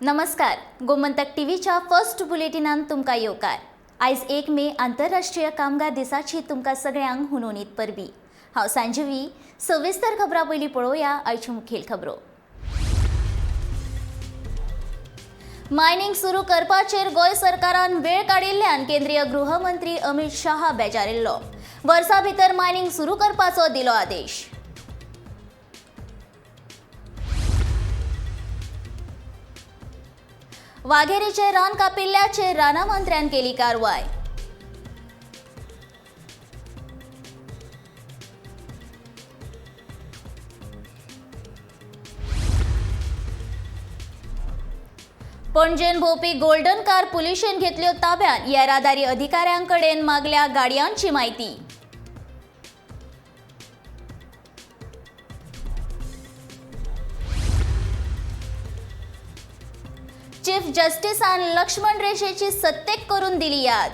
नमस्कार, गोमंतक टीव्हीच्या फर्स्ट बुलेटिनान तुमकां येवकार. आयज 1 मे आंतरराष्ट्रीय कामगार दिसाची तुमकां सगळ्यांक हुनहुनीत परबी. हांव सांजवी. सविस्तर खबरां पयलीं पळोवया आयच्यो मुखेल खबरो. मायनिंग सुरू करपाचेर गोंय सरकारान वेळ काडिल्ल्यान केंद्रीय गृहमंत्री अमित शहा बेजारिल्लो. वर्सा भितर मायनिंग सुरू करपाचो दिलो आदेश. वाघेरीचे रान कापिल्ल्याचेर राना मंत्र्यान केली कारवाय. पणजेन भोंवपी गोल्डन कार पुलिशेन घेतल्यो ताब्यात. येरादारी अधिकाऱ्यांकडेन मागल्या गाडयांची म्हायती. चीफ जस्टिसान लक्ष्मण रेषेची सत्तेक करून दिली याद.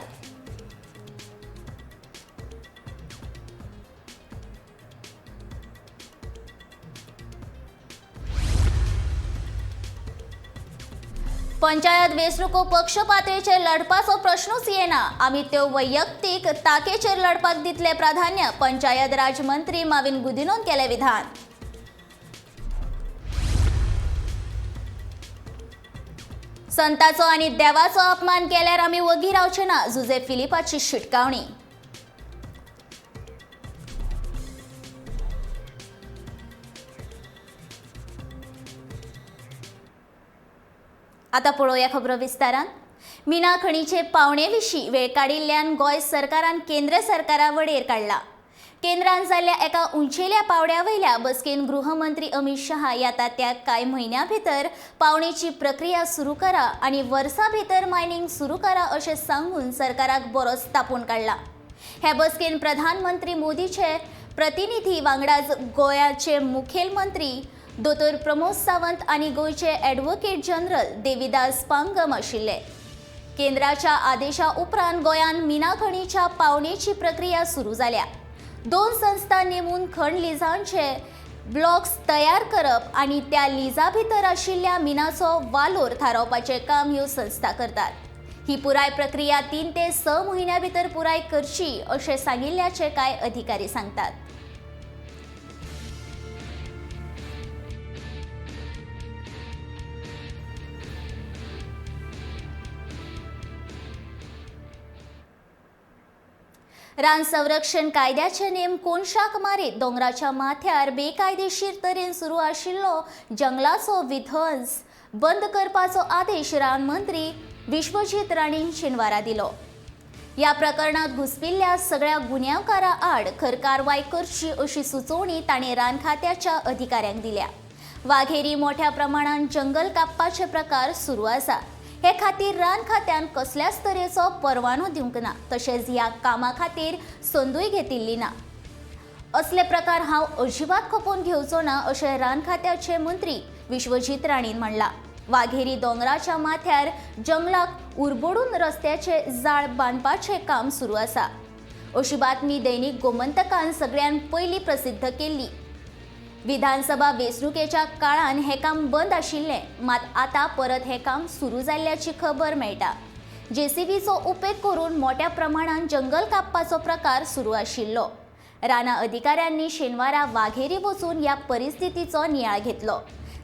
पंचायत वेंचणुको पक्षपातळीचेर लढपाचो प्रश्नूच येना. आमी त्यो वैयक्तीक ताकेचेर लढपाक दितले प्राधान्य. पंचायत राज मंत्री माविन गुदिनोन केलें विधान. संताचो आनी देवाचो अपमान केल्यार आमी वगी रावचे ना, जुजे फिलिपाची शिटकावणी. आता पळोवया खबरो विस्तारान. मिना खणीचे पावणे विशीं वेळ काडिल्ल्यान गोंय सरकारान केंद्र सरकारा वडेर काडला. केंद्रान जाल्ल्या एका उंचेल्या पावड्या वयल्या बसकेन गृहमंत्री अमित शहा येता त्या कांय म्हयन्या भितर पावणेची प्रक्रिया सुरू करा आनी वर्सा भितर मायनिंग सुरू करा अशें सांगून सरकाराक बरोच तापोवन काडला. हे बसकेन प्रधानमंत्री मोदीचे प्रतिनिधी वांगडाच गोंयाचे मुखेलमंत्री दोतोर प्रमोद सावंत आनी गोंयचे ॲडव्होकेट जनरल देविदास पांगम आशिल्ले. केंद्राच्या आदेशा उपरांत गोंयांत मिना खणीच्या पावणेची प्रक्रिया सुरू जाल्या. 2 संस्था नेमून खण लिजांचे ब्लॉक्स तयार करप आनी त्या लिजा भितर आशिल्ल्या मिनाचो वालोर थारावपाचें काम ह्यो संस्था करतात. ही पुराय प्रक्रिया 3 ते 6 म्हयन्यां भितर पुराय करची अशें सांगिल्ल्याचें कांय अधिकारी सांगतात. रान संरक्षण कायद्याचे नेम कोनशाक मारीत दोंगराच्या माथ्यार बेकायदेशीर तरेन सुरू आशिल्लो जंगलाचो विध्वंस बंद करपाचो आदेश रान मंत्री विश्वजीत राणेन शेनवारा दिलो. ह्या प्रकरणात घुसपिल्ल्या सगळ्या गुन्यांवकारां आड खर कारवाय करची अशी सुचोवणी ताणें रान खात्याच्या अधिकाऱ्यांक दिल्या. वाघेरी मोठ्या प्रमाणात जंगल कापपाचे प्रकार सुरू आसा. हे खातीर रान खात्यान कसल्याच तरेचो परवानो दिवंक ना, तशेंच ह्या कामा खातीर संदूय घेतिल्ली ना. असले प्रकार हांव अजिबात खपोवन घेवचो ना अशें रान खात्याचे मंत्री विश्वजीत राणेन म्हणलां. वाघेरी दोंगराच्या माथ्यार जंगलाक उरबडून रस्त्याचे जाळ बांदपाचें काम सुरू आसा अशी बातमी दैनिक गोमंतकान सगळ्यान पयलीं प्रसिद्ध केल्ली. विधानसभा वेंचणुकेच्या काळान हें काम बंद आशिल्लें, मात आतां परत हें काम सुरू जाल्ल्याची खबर मेळटा. जेसीबीचो उपेग करून मोठ्या प्रमाणात जंगल कापपाचो प्रकार सुरू आशिल्लो. राना अधिकाऱ्यांनी शेनवारा वाघेरी वचून ह्या परिस्थितीचो नियाळ घेतलो.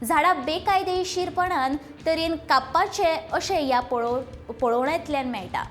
झाडां बेकायदेशीरपणान तरेन कापपाचे अशें ह्या पळोवण्यांतल्यान मेळटा.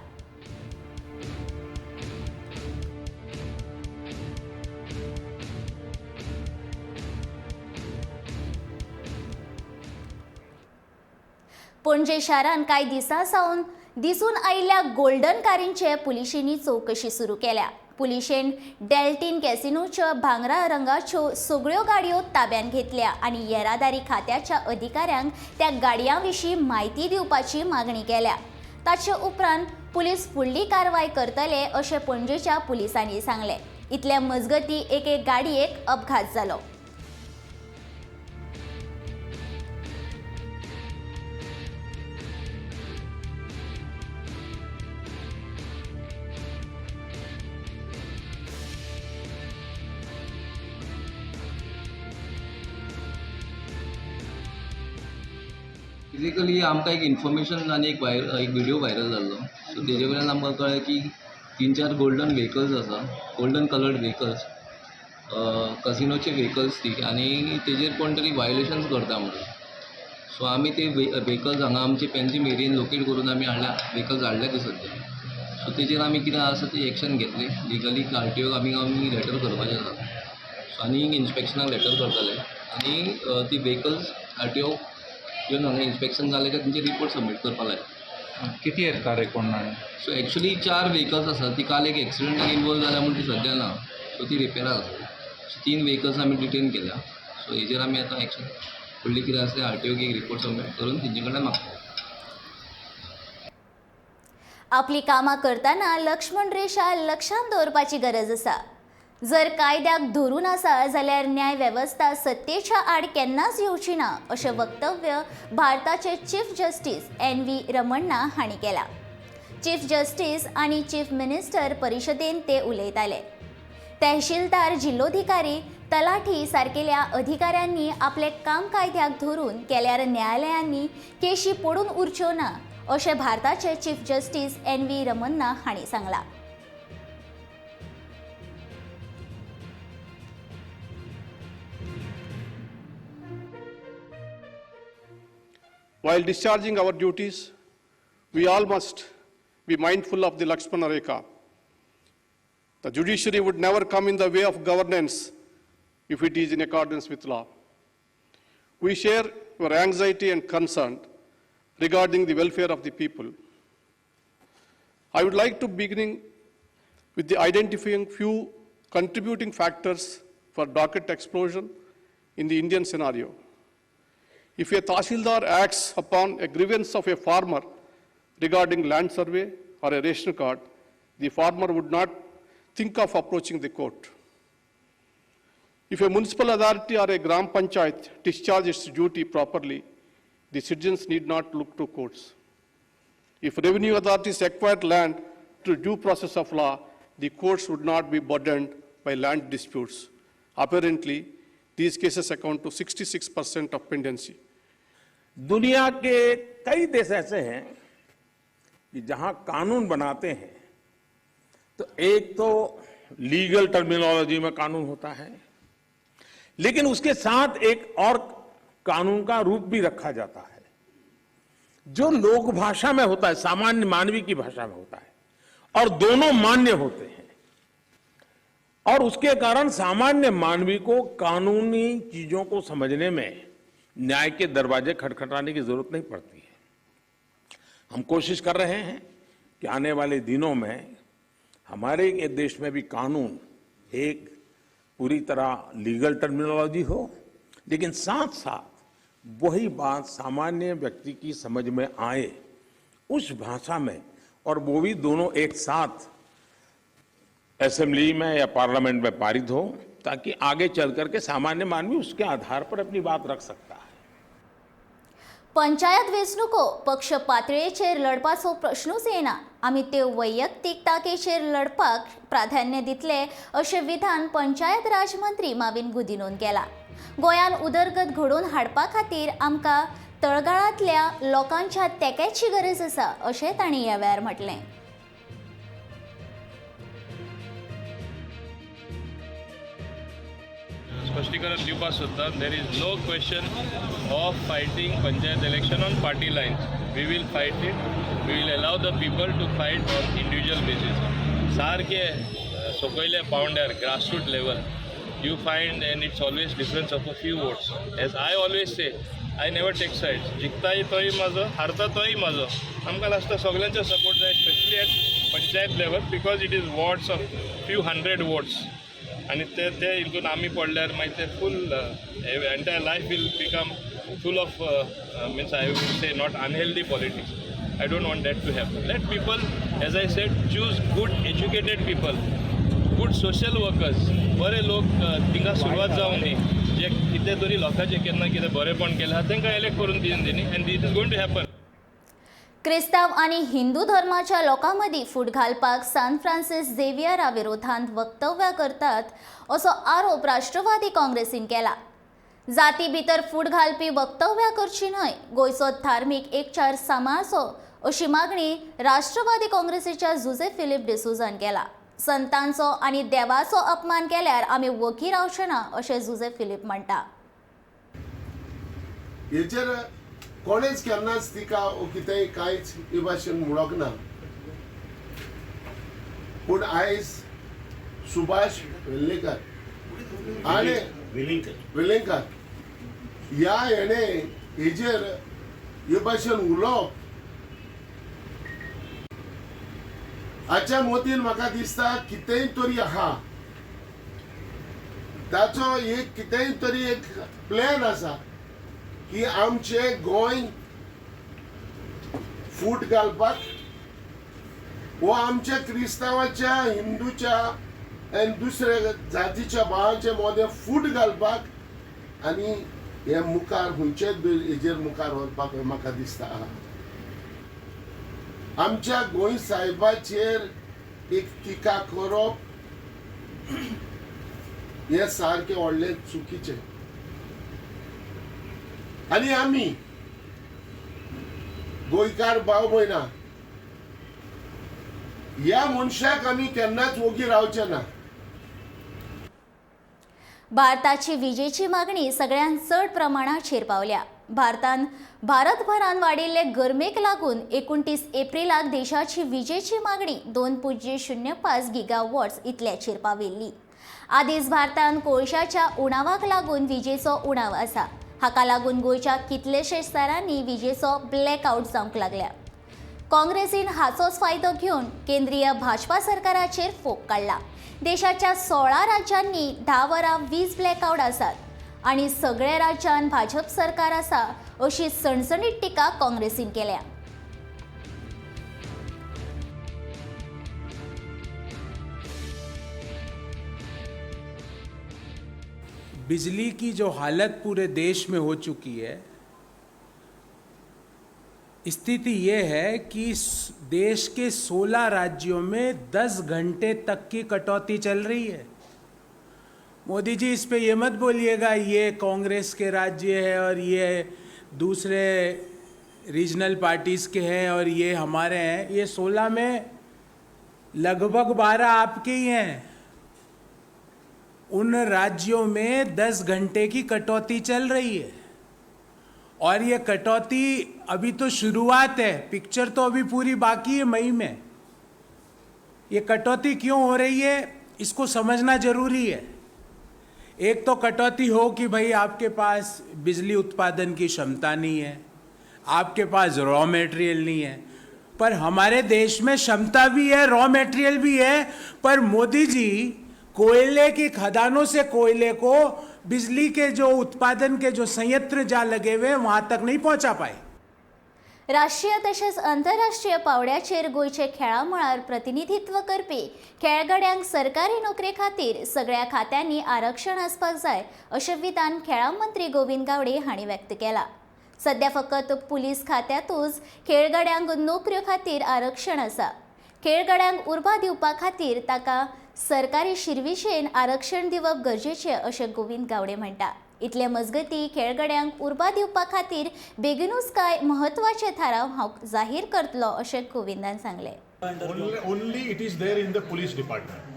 पणजे शारान कांय दिसां सावन दिसून आयिल्ल्या गोल्डन कारींचे पुलिशेंनी चवकशी सुरू केल्या. पुलिशेन डेल्टीन कॅसिनोच्या भांगरा रंगाच्यो सगळ्यो गाडयो ताब्यांत घेतल्या आनी येरादारी खात्याच्या अधिकाऱ्यांक त्या गाडयां विशीं म्हायती दिवपाची मागणी केल्या. ताचे उपरांत पुलीस फुडली कारवाय करतले अशें पणजेच्या पुलिसांनी सांगलें. इतल्या मजगतीं एके गाडयेक अपघात जालो. बेसिकली आमकां एक इन्फॉर्मेशन आनी एक एक व्हिडियो व्हायरल जाल्लो. सो तेजे वयल्यान आमकां कळ्ळें की 3-4 गोल्डन व्हेकल्स आसा, गोल्डन कलर्ड व्हेकल्स, कसिनोचे व्हेकल्स ती, आनी तेजेर कोण तरी वायोलेशन्स करता म्हणून. सो आमी ते व्हेकल्स हांगा आमचे पेन्जीम एरियेन लोकेट करून आमी हाडल्या, व्हेकल्स हाडल्या ती सद्या. सो तेजेर आमी कितें आसा ती एक्शन घेतली लिगली. आर टी ओक आमी आमी लेटर करपाचें आसा. सो आनी इन्स्पेक्शनाक लेटर करतले आनी ती व्हेकल्स आर टी ओ येवन हांगा इन्स्पेक्शन जालें काय तेंचे रिपोर्ट सबमीट करपा लाय. किती आहेत कार एकूण? सो एक्चुली 4 व्हेकल्स आसा. ती काल एक एक्सिडंटान इनवॉल्व जाल्या म्हूण ती सद्या ना, सो ती रिपेराक आसा. सो 3 व्हेकल्स आमी डिटेन केल्या. सो हेजेर आमी आतां एक्शन फुडली कितें आसा तें आर टी ओक एक रिपोर्ट सबमीट करून तेंचे कडल्यान मागता. आपली कामां करतना लक्ष्मण रेशा लक्षांत दवरपाची गरज आसा. जर कायद्याक धरून आसा जाल्यार न्याय वेवस्था सत्तेच्या आड केन्नाच येवची ना, अशें वक्तव्य भारताचे चीफ जस्टीस एन.व्ही. रमण्णा हांणी केलां. चीफ जस्टीस आनी चीफ मिनिस्टर परिशदेन ते उलयताले. तहसीलदार, जिल्लोधिकारी, तलाठी सारकेल्या अधिकाऱ्यांनी आपलें काम कायद्याक धरून केल्यार न्यायालयांनी केशी पडून उरच्यो ना, अशें भारताचे चीफ जस्टीस एन.व्ही. रमन्ना हांणी सांगलां. While discharging our duties, we all must be mindful of the Lakshmana Rekha. The judiciary would never come in the way of governance if it is in accordance with law. We share your anxiety and concern regarding the welfare of the people. I would like to begin with the identifying few contributing factors for docket explosion in the Indian scenario. If a tahsildar acts upon a grievance of a farmer regarding land survey or a ration card, the farmer would not think of approaching the court. If a municipal authority or a gram panchayat discharges its duty properly, the citizens need not look to courts. If revenue authorities acquire land through due process of law, the courts would not be burdened by land disputes. Apparently, these cases account to 66% of pendency. दुनिया K कई देश ऐसे हैं कि जहां कानून बनाते हैं तो एक तो लीगल टर्मिनोलॉजी में कानून होता है, लेकिन उसके साथ एक और कानून का रूप भी रखा जाता है जो लोक भाषा में होता है, सामान्य मानवी की भाषा में होता है, और दोनों मान्य होते हैं, और उसके कारण सामान्य मानवी को कानूनी चीजों को समझने में न्याय के दरवाजे खटखटाने की जरूरत नहीं पड़ती है। हम कोशिश कर रहे हैं कि आने वाले दिनों में हमारे ये देश में भी कानून एक पूरी तरह लीगल टर्मिनोलॉजी हो, लेकिन साथ-साथ वही बात सामान्य व्यक्ति की समझ में आए उस भाषा में, और वो भी दोनों एक साथ असेंबली में या पार्लियामेंट में पारित हो, ताकि आगे चल करके सामान्य मानवी उसके आधार पर अपनी बात रख सकता है। पंचायत वेंचणुको पक्ष पातळेचेर लढपाचो प्रश्नूच येना, आमी त्यो वैयक्तीक ताकेचेर लढपाक प्राधान्य दितले अशें विधान पंचायत राज मंत्री माविन गुदिनोन केलां. गोंयान उदरगत घडोवन हाडपा खातीर आमकां तळागाळांतल्या लोकांच्या तेंक्याची गरज आसा अशें तांणी ह्या वेळार म्हटलें. स्पश्टीकरण दिवपाक सोदता. There is no question of fighting panchayat election on party lines. We will fight it. We will allow the people to fight on individual basis. सारके सकयल्या पावंड्यार grassroot level you find, and it's always difference of a few votes. As I always say, I never take sides. जिखताय तोय म्हाजो, हारता तोय म्हाजो. आमकां लास्टाक सगल्यांचो सपोर्ट जाय, specially at panchayat level, because it is wards of few hundred votes. आनी ते हितून आमी पडल्यार मागीर ते full entire life will become full of, means I will say, not unhealthy politics. I don't want that to happen. Let people, as I said, choose good educated people, good social workers. बरे लोक थिंगा सुरवात जावं दी, जे कितें तरी लोकांचें केन्ना कितें बरेंपण केलां तांकां एलेक्ट करून दिवन दी, and it is going to happen. क्रिस्तांव आनी हिंदू धर्माच्या लोकां मदीं फूट घालपाक सान फ्रांसीस झेवियरा विरोधांत वक्तव्यां करतात असो आरोप राष्ट्रवादी काँग्रेसीन केला. जाती भितर फूट घालपी वक्तव्यां करची न्हय, गोंयचो धार्मीक एकचार सांबाळचो अशी मागणी राष्ट्रवादी काँग्रेसीच्या जुझे फिलीप डिसोझान केला. संतांचो आनी देवाचो अपमान केल्यार आमी वगी रावचे ना अशें जुझे फिलीप म्हणटा. हेचेर कोणेच केन्नाच तिका कितेंय कांयच हे भाशेन म्हणूंक ना, पूण आयज सुभाष वेर्लेकर आनी वेलिंगकर ह्या हेणें हेजेर हे भाशेन उलोवप हाच्या मतीन म्हाका दिसता कितेंय तरी आहा, ताचो एक कितेंय तरी एक प्लॅन आसा की आमचें गोंय फूट घालपाक वो आमच्या क्रिस्तांवाच्या, हिंदूच्या आनी दुसऱ्या जातीच्या भावांच्या मदें फूट घालपाक आनी हे मुखार खंयचेच हेजेर मुखार व्हरपाक म्हाका दिसता. आमच्या गोंय साहेबाचेर एक टिका करप हें सारकें व्हडलें चुकीचें आनी आमी गोंयकार भाव भयणां ह्या मनशाक आमी केन्नाच ओगी रावचे ना. भारताची विजेची मागणी सगळ्यांत चड प्रमाणाचेर पावल्या. भारतान भारतभरान वाडिल्ले गरमेक लागून 29 एप्रिलाक देशाची विजेची मागणी 2.05 गिगावॉट्स इतल्याचेर पाविल्ली. आदींच भारतान कोळशाच्या उणावाक लागून विजेचो उणाव आसा. हाका लागून गोंयच्या कितलेशेच शारांनी विजेचो ब्लॅकआवट जावंक लागल्या. काँग्रेसीन हाचोच फायदो घेवन केंद्रीय भाजपा सरकाराचेर फोग काडला. देशाच्या 16 राज्यांनी 10 वरां वीज ब्लॅकआवट आसात आनी सगळ्या राज्यांत भाजप सरकार आसा अशी सणसणीत टिका काँग्रेसीन केल्या. बिजली की जो हालत पूरे देश में हो चुकी है, स्थिति ये है कि देश के 16 राज्यों में 10 घंटे तक की कटौती चल रही है। मोदी जी, इस पे ये मत बोलिएगा ये कांग्रेस के राज्य है और ये दूसरे रीजनल पार्टीज़ के हैं और ये हमारे हैं। ये 16 में लगभग 12 आपके ही हैं। उन राज्यों में 10 घंटे की कटौती चल रही है और ये कटौती अभी तो शुरुआत है, पिक्चर तो अभी पूरी बाकी है मई में। ये कटौती क्यों हो रही है इसको समझना जरूरी है। एक तो कटौती हो कि भाई आपके पास बिजली उत्पादन की क्षमता नहीं है, आपके पास रॉ मटेरियल नहीं है, पर हमारे देश में क्षमता भी है, रॉ मटेरियल भी है, पर मोदी जी कोयले की खदानों से कोयले को बिजली के जो उत्पादन के जो संयंत्र जा लगे हुए हैं वहाँ तक नहीं पहुँचा पाए। राष्ट्रीय तशेंच आंतरराष्ट्रीय पावड्याचेर गोंयचे खेळां मळार प्रतिनिधित्व करपी खेळगड्यांक सरकारी नोकरे खातीर सगळ्या खात्यांनी आरक्षण आसपाक जाय अशें विधान खेळां मंत्री गोविंद गावडे हांणी व्यक्त केला. सद्या फकत पुलीस खात्यांतूच खेळगड्यांक नोकऱ्यो खातीर आरक्षण आसा. खेळगड्यांक उर्बा दिवपा खातीर ताका सरकारी शिरविशेन आरक्षण दिवप गरजेचें अशें गोविंद गावडे म्हणटा. इतले मजगती खेळगड्यांक उर्बा दिवपा खातीर बेगीनूच कांय म्हत्वाचे थाराव हांव जाहीर करतलो अशें गोविंदान सांगलें. Only it is there in the police department.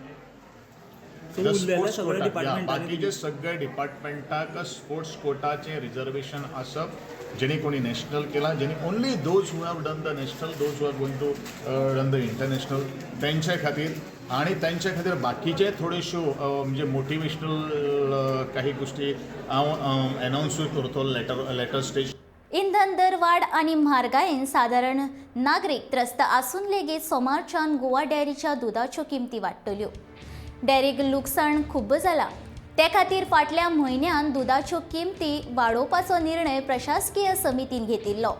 बाकीचे सगळे डिपार्टमेंटाक स्पोर्ट्स कोटाचें रिजर्वेशन आसप, जेणे कोणी नॅशनल केला, जेणे only those who have done the national, those who are going to done the international तेंचे खातीर आनी तेंचे खातीर बाकीचे थोड्योश्यो म्हणजे मोटिवेशनल काही गोश्टी हांव एनावन्सूय करतलो लेटर स्टेज. इंधन दर वाड आनी म्हारगायेन सादारण नागरीक त्रस्त आसून लेगीत सोमारच्यान गोवा डेअरीच्या दुदाच्यो किमती वाडटल्यो. डेअरीक लुकसाण खूब जाला, ते खातीर फाटल्या म्हयन्यान दुदाच्यो किमती वाडोवपाचो निर्णय प्रशासकीय समितीन घेतिल्लो.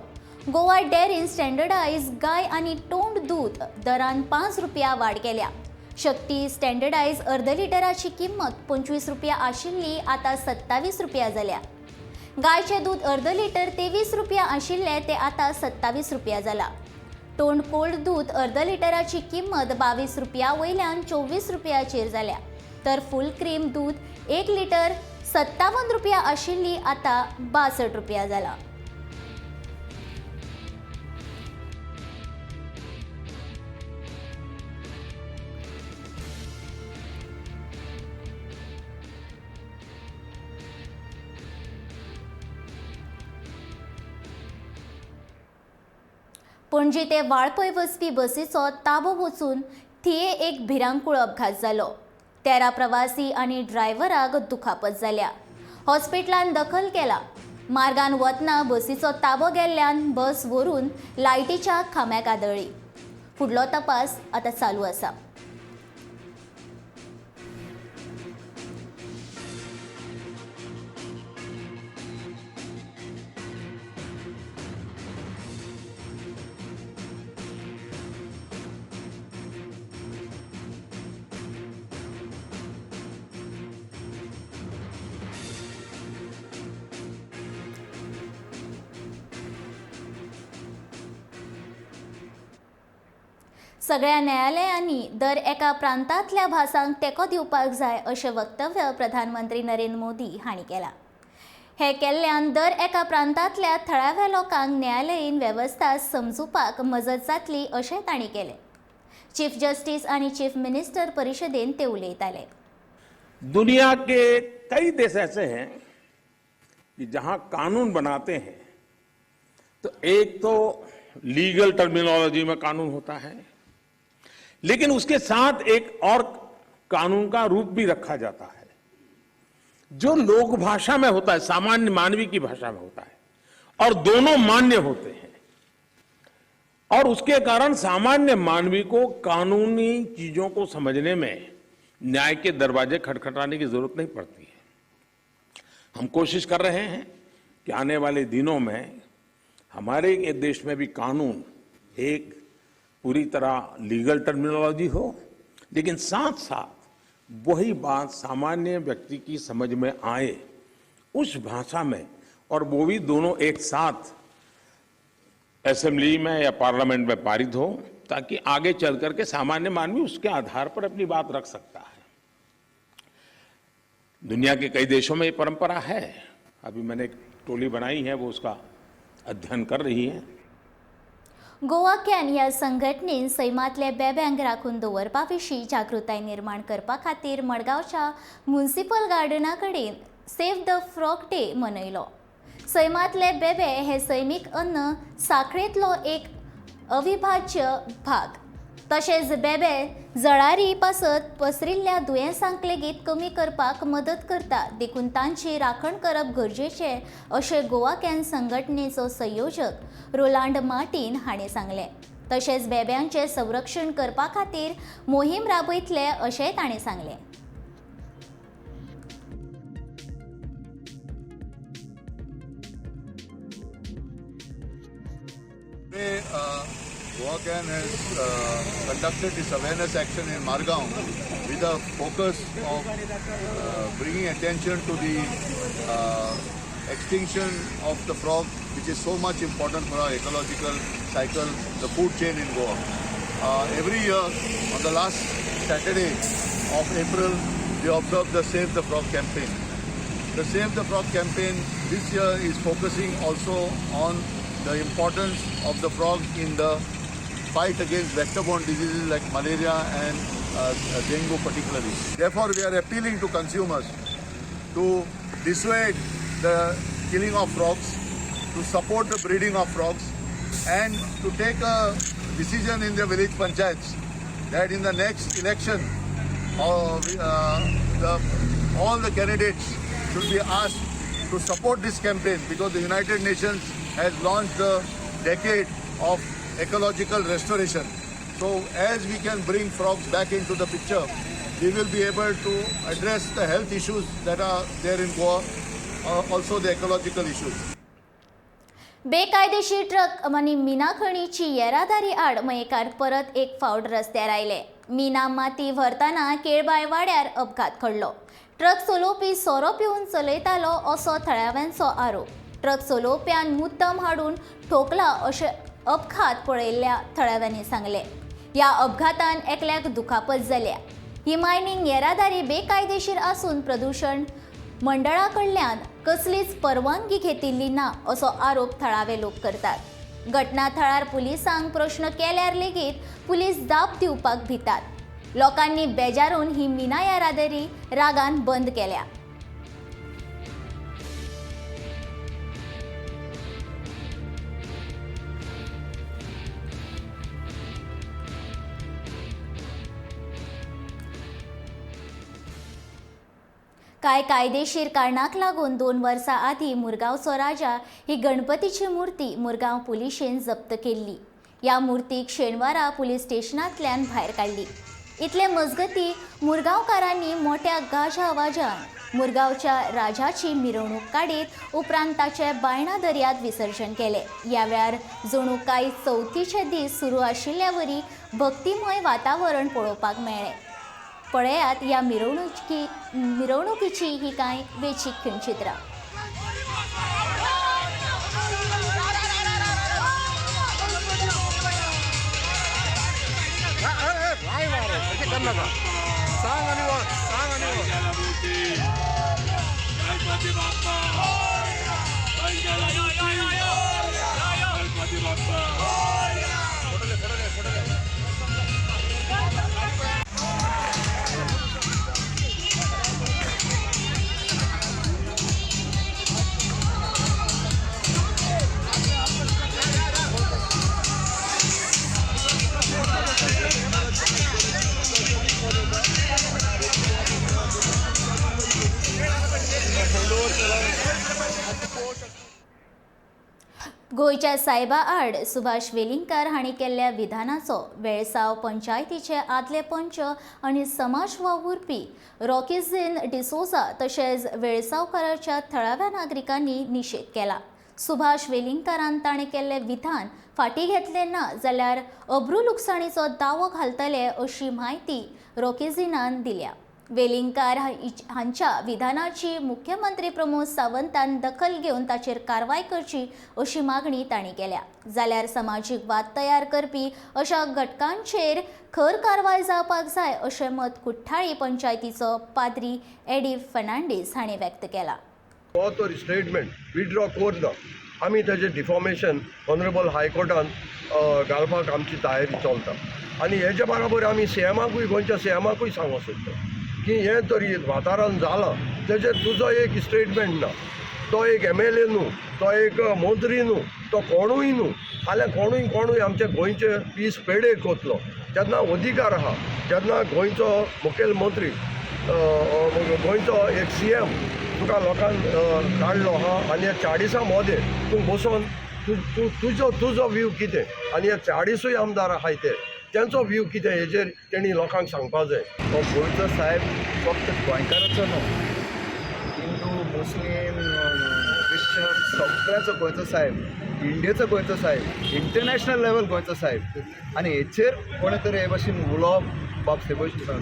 गोवा डेअरीन स्टँडर्डायज गाय आनी टोंड दूद दरान 5 रुपया वाड केल्या. शक्ती स्टँडर्डायज अर्द लिटराची किंमत 25 रुपया आशिल्ली आतां 27 रुपया जाल्या. गायचें दूद अर्द लिटर 23 रुपया आशिल्लें तें आतां 27 रुपया जाला. टोंड कोल्ड दूद अर्द लिटराची किंमत 22 रुपया वयल्यान 24 रुपयाचेर जाल्या. तर फूल क्रीम दूद 1 लिटर 57 रुपया आशिल्ली आतां 62 रुपया जाला. पणजी ते वाळपय वचपी बसीचो ताबो वचून थिये एक भिरांकूळ अपघात जालो. 13 प्रवासी आनी ड्रायव्हराक दुखापत जाल्या. हॉस्पिटलान दखल केला. मार्गान वतना बसीचो ताबो गेल्ल्यान बस व्हरून लायटीच्या खांब्याक आदळ्ळी. फुडलो तपास आतां चालू आसा. सगळ्या न्यायालयांनी दर एका प्रांतांतल्या भासांक तेंको दिवपाक जाय अशें वक्तव्य प्रधानमंत्री नरेंद्र मोदी हांणी केलां. हें केल्ल्यान दर एका प्रांतांतल्या थळाव्या लोकांक न्यायालयीन वेवस्था समजुपाक मजत जातली अशें तांणी केलें. चीफ जस्टीस आनी चीफ मिनिस्टर परिशदेन ते उलयताले. दुनिया के कई देश ऐसे हैं कि जहां कानून बनाते हैं तो एक तो लीगल टर्मिनोलॉजी में कानून होता है, लेकिन उसके साथ एक और कानून का रूप भी रखा जाता है जो लोक भाषा में होता है, सामान्य मानवी की भाषा में होता है, और दोनों मान्य होते हैं। और उसके कारण सामान्य मानवी को कानूनी चीजों को समझने में न्याय के दरवाजे खटखटाने की जरूरत नहीं पड़ती है। हम कोशिश कर रहे हैं कि आने वाले दिनों में हमारे देश में भी कानून एक पूरी तरह लीगल टर्मिनोलॉजी हो, लेकिन साथ साथ वही बात सामान्य व्यक्ति की समझ में आए उस भाषा में, और वो भी दोनों एक साथ असेंबली में या पार्लियामेंट में पारित हो, ताकि आगे चल करके सामान्य मानवी उसके आधार पर अपनी बात रख सकता है। दुनिया के कई देशों में ये परंपरा है। अभी मैंने एक टोली बनाई है, वो उसका अध्ययन कर रही है। गोवा can ह्या संघटनेन सैमांतल्या बेब्यांक राखून दवरपा विशीं जागृताय निर्माण करपा खातीर मडगांवच्या म्युनिसिपल गार्डना कडेन सेव the frog day मनयलो. सैमांतले बेबे हे सैमीक अन्न साखळेंतलो एक अविभाज्य भाग. तशेंच बेबे जळारी पासत पसरिल्ल्या दुयेंसांक लेगीत कमी करपाक मदत करता, देखून तांची राखण करप गरजेचें अशें गोवा can संघटनेचो संयोजक रोलांड मार्टीन हांणी सांगलें. तशेंच बेब्यांचें संरक्षण करपा खातीर मोहीम राबयतले अशेंय तांणी सांगलें. Goa Can has conducted this awareness action in Margao with a focus of bringing attention to the extinction of the frog, which is so much important for our ecological cycle, the food chain in Goa. Every year, on the last Saturday of April, we observe the Save the Frog campaign. The Save the Frog campaign this year is focusing also on the importance of the frog in the fight against vector-borne diseases like malaria and dengue particularly. Therefore, we are appealing to consumers to dissuade the killing of frogs, to support the breeding of frogs, and to take a decision in the village panchayats that in the next election, all the candidates should be asked to support this campaign, because the United Nations has launched the decade of ecological restoration. So as we can bring frogs back into the picture, we will be able to address the health issues that are there in Goa, also the ecological issues. बेकायदेशीर truck आनी मिना खणीची येरादारी आड मयेकार परत एक फावट रस्त्यार आयले. मिना माती व्हरतना केळबाय वाड्यार अपघात घडलो. ट्रक चलोवपी सोरो पिवन चलयतालो असो थळाव्यांचो आरोप. ट्रक चलोवप्यान मुद्दम हाडून ठोकला अशें अपघात पळयल्ल्या थळाव्यांनी सांगलें. ह्या अपघातान एकल्याक दुखापत जाल्या. ही मायनिंग येरादारी बेकायदेशीर आसून प्रदूशण मंडळा कडल्यान कसलीच परवानगी घेतिल्ली ना असो आरोप थळावे लोक करतात. घटना थळार पुलिसांक प्रश्न केल्यार लेगीत पुलीस जाप दिवपाक भितात. लोकांनी बेजारून ही मिना येरादारी रागान बंद केल्या. कांय कायदेशीर कारणाक लागून 2 वर्सां आदीं मुरगांवचो राजा ही गणपतीची मूर्ती मुरगांव पुलिशेन जप्त केल्ली. ह्या मूर्तीक शेनवारा पुलीस स्टेशनांतल्यान भायर काडली. इतले मजगती मुरगांवकारांनी मोट्या गाजा वाजान मुरगांवच्या राजाची मिरवणूक काडीत उपरांत ताचें बायणा दर्यांत विसर्जन केलें. ह्या वेळार जणू कांय चवथीचे दीस सुरू आशिल्ल्या वरी भक्तिमय वातावरण पळोवपाक मेळ्ळें. पळयात ह्या मिरवणुकीची ही कांय वेचीक खिणचित्रां. गोंयच्या सायबा आड सुभाष वेलिंगकार हांणी केल्ल्या विधानाचो वेळसाव पंचायतीचे आदले पंच आनी समाज वावुरपी रॉकीझिन डिसोजा तशेंच वेळसावकाराच्या थळाव्या नागरिकांनी निशेध केला. सुभाष वेलिंगकारान ताणें केल्लें विधान फाटीं घेतलें ना जाल्यार अब्रू लुकसाणीचो दावो घालतले अशी म्हायती रॉकीझिनान दिल्या. वेलिंगकार हांच्या विधानाची मुख्यमंत्री प्रमोद सावंतान दखल घेवन ताचेर कारवाय करची अशी मागणी तांणी केल्या. जाल्यार समाजीक वाद तयार करपी अशा घटकांचेर खर कारवाय जावपाक जाय अशें मत कुठ्ठाळी पंचायतीचो पाद्री एडी फर्नांडीस हांणी व्यक्त केला. हो तो स्टेटमेंट विड्रॉ करना आमी ताजें डिफॉमेशन ऑनरेबल हायकोर्टान घालपाक आमची तयारी चलता आनी हेजे बराबर आमी सीएमाकूय गोंयच्या सीएमाकूय सांगूंक सोदता की हें तरी वाठारान जालां तेजेर तुजो एक स्टेटमेंट ना, तो एक MLA न्हू, तो एक मंत्री न्हू, तो कोणूय न्हू. फाल्यां कोणूय कोणूय आमच्या गोंयचे पीस पेडेक वतलो तेन्ना अधिकार आहा, जेन्ना गोंयचो मुखेलमंत्री गोंयचो एक CM तुका लोकांक काडलो आहा आनी ह्या 40 मोदें तूं बसोन तूं तुजो तुजो व्यू कितें आनी ह्या 40 आमदार आहाय ते तेंचो व्यू कितें हेजेर तेणी लोकांक सांगपा जाय. हो गोंयचो साहेब फक्त गोंयकाराचो न्हू, हिंदू मुस्लीम क्रिश्चन सगळ्याचो गोंयचो साहेब, इंडियेचो गोंयचो साहेब, इंटरनॅशनल लेवल गोंयचो साहेब. आनी हेचेर कोणें तरी हे भाशेन उलोवप बाब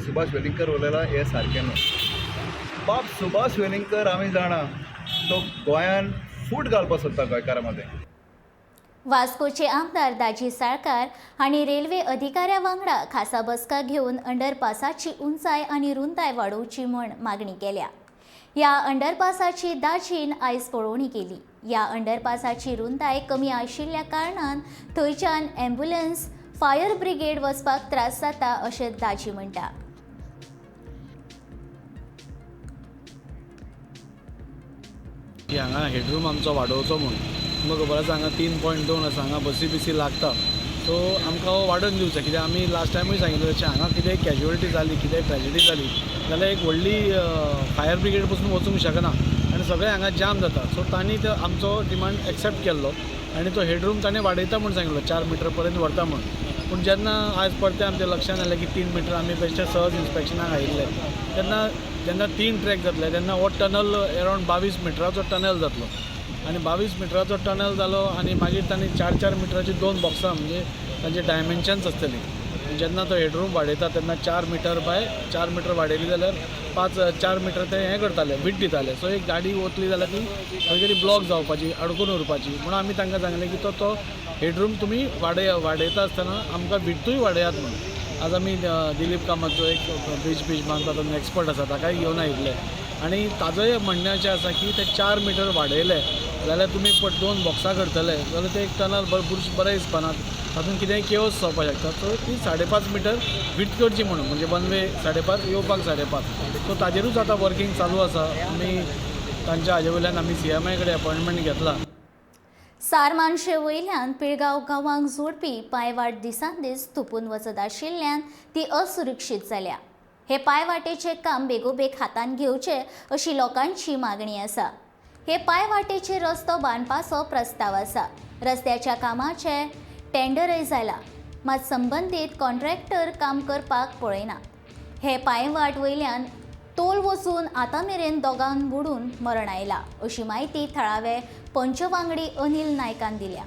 सुभाष वेलिंगकर उलयला हें सारकें न्हू. बाब सुभाष वेलिंगकर आमी जाणा तो गोंयान फूट घालपाक सोदता गोंयकारां मदें. वास्कोचे आमदार दाजी साळकार हांणी रेल्वे अधिकाऱ्या वांगडा खासा बसका घेवन अंडरपासाची उंचाय आनी रुंदाय वाडोवची म्हूण मागणी केल्या. ह्या अंडरपासाची दाजीन आयज पळोवणी केली. ह्या अंडरपासाची रुंदाय कमी आशिल्ल्या कारणान थंयच्यान ॲम्ब्युलन्स, फायर ब्रिगेड वचपाक त्रास जाता अशें दाजी म्हणटा. की हांगा हेडरूम आमचो वाडोवचो म्हूण तुमकां खबर आसा हांगा 3.2 आसा, हांगा बसी बिसी लागता, सो आमकां हो वाडोवन दिवचो. कित्याक आमी लास्ट टायमूय सांगिल्लें तशें हांगा कितेंय कॅज्युअलिटी जाली, कितेंय ट्रेजिडी जाली जाल्यार एक व्हडली फायर ब्रिगेड पसून वचूंक शकना आनी सगळें हांगा जाम जाता. सो तांणी तो आमचो डिमांड एक्सेप्ट केल्लो आनी तो हेडरूम ताणें वाडयता म्हूण सांगिल्लो, 4 मिटर पर्यंत व्हरता म्हूण. पूण जेन्ना आयज परतें आमच्या लक्षांत आयलें की 3 मिटर आमी बेश्टे सहज इन्स्पेक्शनाक आयिल्ले तेन्ना जेन्ना 3 ट्रॅक जातले तेन्ना हो टनल अरावंड 22 मिटराचो टनल जातलो आनी 22 मिटराचो टनल जालो आनी मागीर तांणी 4-4 मिटराची 2 बॉक्सां म्हणजे तांचे डायमेन्शन्स आसतली. जेन्ना तो हेडरूम वाडयता तेन्ना 4 मिटर बाय 4 मिटर वाडयली जाल्यार 5-4 मिटर ते हें करताले, वीट दिताले. सो एक गाडी वतली जाल्यार ती खंय तरी ब्लॉक जावपाची, अडकून उरपाची. म्हणून आमी तांकां सांगलें की तो हेडरूम तुमी वाडयता आसतना आमकां विटूय वाडयात म्हणून. आज आमी दिलीप कामत जो एक ब्रिज बांदता तो एक्सपर्ट आसा ताकाय घेवन आयिल्ले. आनी ताजोय म्हणणें अशें आसा की ते 4 मिटर वाडयले जाल्यार तुमी दोन बॉक्सां करतले जाल्यार ते एक टनल बरें हिसपाना, तातूंत कितेंय केओस जावपाक शकता. सो ती 5.5 मिटर विड्थ करची म्हणून, म्हणजे वन वे 5.5 येवपाक 5.5. सो ताजेरूच आतां वर्किंग चालू आसा. आमी तांच्या हाजे वयल्यान आमी CMI कडेन अपॉयंटमेंट घेतला. सारमानशे वयल्यान पिळगांव गांवांक जोडपी पांयवाट दिसान दीस थुपून वचत आशिल्ल्यान ती असुरक्षीत जाल्या. हे पांयवाटेचें काम बेगोबेग हातांत घेवचें अशी लोकांची मागणी आसा. हे पांयवाटेचेर रस्तो बांदपाचो प्रस्ताव आसा. रस्त्याच्या कामाचें टेंडरय जाला, मात संबंदीत कॉन्ट्रॅक्टर काम करपाक पळयना. हे पांयवाट वयल्यान तोल वचून आतां मेरेन दोगांक बुडून मरण आयला अशी म्हायती थळावे पंचवांगडी अनिल नायकान दिल्या.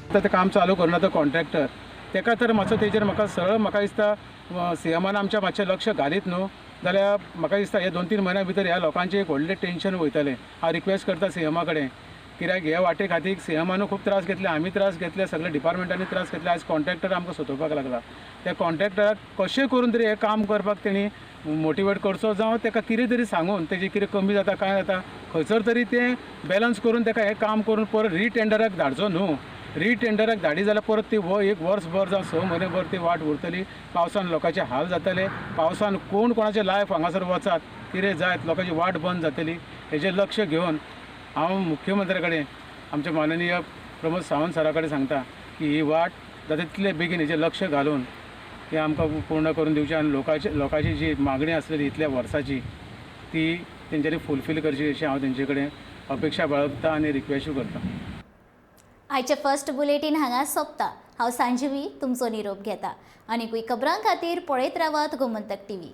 आतां तें काम चालू करूं ना तो कॉन्ट्रॅक्टर तेका तर मातसो तेजेर म्हाका सरळ म्हाका दिसता सीएमान आमच्या मातशें लक्ष घालीत न्हू जाल्यार म्हाका दिसता हे 2-3 म्हयन्या भितर ह्या लोकांचें एक व्हडलें टेंशन वयतलें. हांव रिक्वेस्ट करता सीएमा कडेन, कित्याक हे वाटे खातीर सीएमानूय खूब त्रास घेतले, आमी त्रास घेतले, सगळे डिपार्टमेंटांनी त्रास घेतले. आयज कॉन्ट्रॅक्टर आमकां सोदोवपाक लागला. त्या कॉन्ट्रॅक्टराक कशें करून तरी हें काम करपाक तेणी मोटिवेट करचो, जावं तेका कितें तरी सांगून तेजें कितें कमी जाता कांय जाता खंयसर तरी तें बॅलन्स करून तेका हें काम करून परत रिटेंडराक धाडचो न्हू. रिटेंडराक धाडी जाल्यार परत ती एक वर्सभर जावं 6 म्हयने भर ती वाट उरतली. पावसान लोकांचे हाल जातले, पावसान कोण कोणाचे लायफ हांगासर वचात कितें जायत लोकांची वाट बंद जातली. हेजें लक्ष घेवन हांव मुख्यमंत्र्या कडेन आमच्या माननीय प्रमोद सावंत सरा कडेन सांगता की ही वाट जाता तितले बेगीन हेजें लक्ष घालून ती आमकां पूर्ण करून दिवची आनी लोकांची जी मागणी आसलेली इतल्या वर्साची ती तेंच्यांनी फुलफील करची अशी हांव तेंचे कडेन अपेक्षा बाळगता आनी रिक्वेस्टूय करता. आयचें फर्स्ट बुलेटीन हांगा सोंपता. हांव सांजवी तुमचो निरोप घेता. आनीकूय खबरां खातीर पळयत रावात गोमंतक टीव्ही.